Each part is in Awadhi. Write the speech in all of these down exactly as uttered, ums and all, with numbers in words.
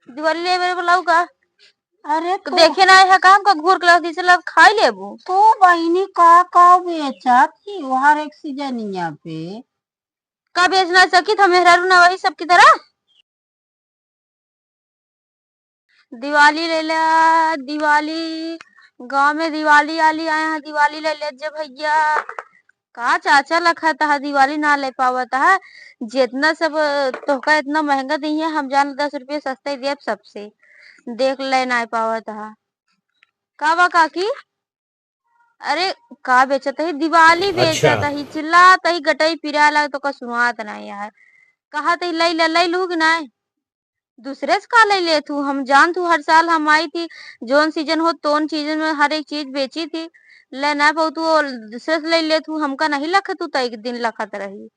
दिवाली लेवे बोलाऊ का? अरे तो तू देखे ना है काम का घूर के लाओ, दिसे लाओ, खाई लेबू। तू बहिनी का का बेचत ही हर एक सीजनिया पे? का बेच ना सकी था मेहरारू ना वही सब की तरह? दिवाली ले ले, दिवाली, गाँव में दिवाली आली आए हैं, दिवाली ले ले जे भैया। का चाचा लखत है, दिवाली ना ले पावत है। जितना सब तोहका इतना महंगा दिए, हम जान दस रुपये सस्ते देब सबसे। देख ले ना पावत है। का बा काकी? अरे का बेचत ही? दिवाली अच्छा। बेचत ही, चिल्लात ही, गटई पिराए लाग तो का सुनात नहीं है। कहत ही लई ले, लई लू कि नहीं? दूसरे से का लई ले तू? हम जान तू हर साल हम आई थी, जौन सीजन हो तौन सीजन में हर एक चीज बेची थी, ले ना पाऊ तू, और दूसरे से लई ले तू, हमका नहीं लख तू तो एक दिन लखत रही।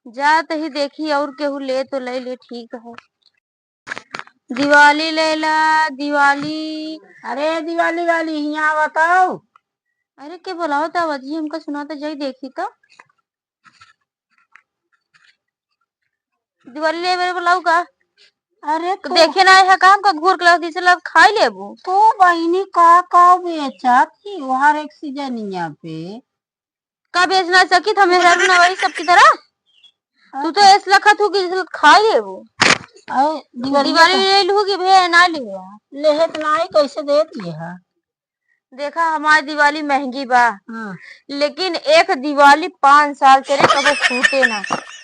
जात ही देखी और केहू ले तो लई ले, ठीक है। दिवाली लैला, दिवाली। अरे दिवाली वाली, हियाँ बताओ। अरे के बोलावत आवत जी, हमका सुनाता, जाई देखी तो। दिवाली लेवे बोलाऊ का? अरे तो तू देखे ना है काम का घूर के लाओ, दिसे लाओ, खाई लेबू। तू बहिनी का का बेचत ही हर एक सीजनिया पे? का बेच ना सकी था मेहरारू ना वही सब की तरह? तू तो ऐस लखत हूँ कि जैसे खाई लेबू। और दिवाली दिवाली का ले लू कि भैया ना ले? लेहत नाई, कैसे देत ही है? देखा, हमारी दिवाली महंगी बा, हाँ। लेकिन एक दिवाली पाँच साल चले, कबो फूटे ना।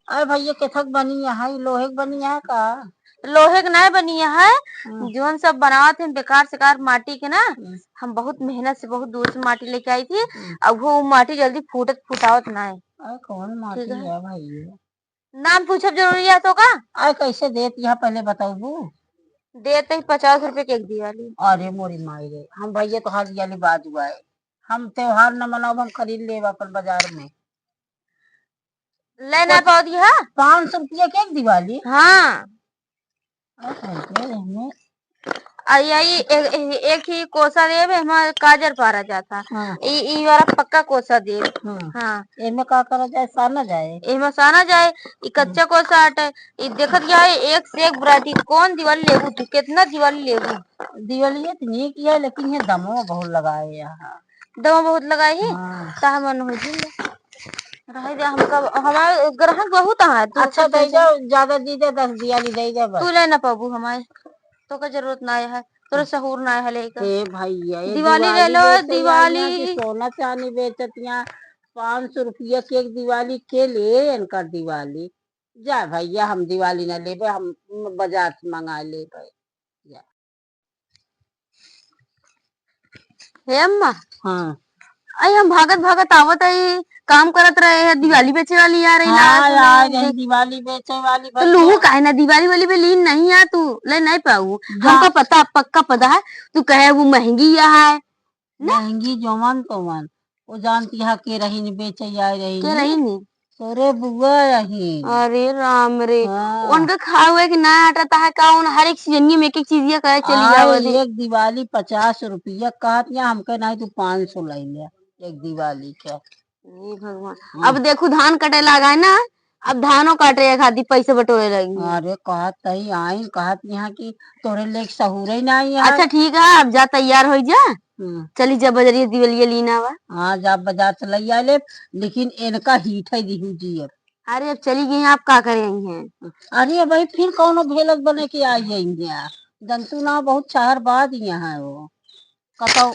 अरे भैया, केथक बनी है, लोहे के बनी है का? लोहे के नाय बनी है, हम्म। जौन सब बनावत हैं बेकार सेकार माटी के ना, हम्म। हम बहुत मेहनत से बहुत दूर से माटी लेके आई थी, हम्म। अब वो माटी जल्दी फूटत फुटावत नाय। अरे कौन माटी ठीक है। है भाई ये? नाम पूछब जरूरी है तो का? अरे कैसे देत यहाँ पहले बताऊबू? देत ही पचास रुपए के एक दिवाली। अरे मोरी माई रे, हम भैया तोहार दिवाली बाद हुआ है, हम त्योहार न मनाओ, हम खरीद लेब अपन बाजार में। ले ना पाओ दिया? पाँच सौ रुपया के एक दिवाली? हाँ। अरे, हमें आ, यही एक, एक ही कोसा देब, एमा काजर पारा जाता। हाँ। ई, ई वाला पक्का कोसा देब। हाँ। हाँ। एमे का करा जाए, साना जाए? एमे साना जाए, ई कच्चा कोसा आटे, ई देखत जाए, एक से एक variety, कौन दिवाली लेबू तू, कितना दिवाली लेबू? दिवाली ये तो नीक है, लेकिन ये दमो बहुत लगाए यहाँ। दमो बहुत लगाए ही? हाँ। ता मन हो जिन। रहे दे, हमका, हमार ग्राहक बहुत है, तू अच्छा, सब दे दे। जा, ज्यादा दे दे, दस दिवाली दे दे बस। तू ले ना पाबू हमारे, तोका जरूरत ना है, तोरा सहूर ना है लेके। ए भैया, ये दिवाली ले दिवाली लो, बेचे वाली दिवाली। कि सोना चांदी बेचतिया, पाँच सौ रुपया के एक दिवाली के ले इनकर दिवाली। जा भैया, हम दिवाली ना लेबे, हम बाजार से मंगा लेबे। जा। हे अम्मा। हाँ। आई हम भागत भागत आवत आई, काम करत रहे हैं, दिवाली बेचे वाली आ रही ना, हाँ, सुनो, आ रही देख। दिवाली बेचे वाली तो भैया। लूहू काहे ना दिवाली वाली में लीन नहीं आ तू, ले नहीं पाऊ। जा। हमका पता, पक्का पता है, तू कहे वो महंगी है। ना? महंगी जोवन तोवन। वो जानती है के रही ने बेचे आए रही के ने। रही ने? तोरे बुआ रही। अरे राम रे। हाँ। उनका खाए हुए कि ना हटता है का? उन हर एक सीजनिया में एक एक चीजिया कहे चली आए आवत है। एक दिवाली पचास रुपया कहत या हमके नहीं तू पाँच सौ ले ले एक दिवाली के। हे भगवान। हाँ। अब देखू धान कटे लागा है ना, अब धानो काटे खातिर पैसे बटोरे लगी। अरे कहत तई आइन, कहत यहाँ कि तोरे लेक सहूरे ही ना आई है। अच्छा ठीक है, अब जा तैयार हो जा। हम्म। चली जा बजरिया दिवलिया लीना बा। हाँ, जा बाजार से लई आ ले, लेकिन इनका हीठे दिहू जी अब। अरे अब चली गई, आप का करेंगे? अरे भाई फिर कौनो भेलक बने के आई है यहाँ। जंतु ना बहुत चार बाद यहाँ है वो। कतौ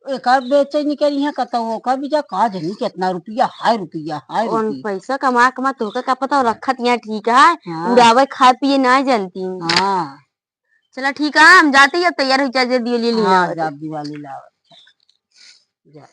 एकर बेचे निकली है, कतौ ओकर बीजा, का जनी कितना रुपया, हाय रुपया, हाय उन रुपया। पैसा कमा कमा तोहका का पता, रखत यहाँ ठीक है, हाँ। उड़ावे खाए पिए ना जानती। हाँ। चला ठीक है, हम जाते ही अब तैयार हो जाए, दिवाली ले हाँ, आवे। जा दिवाली लावे। जा।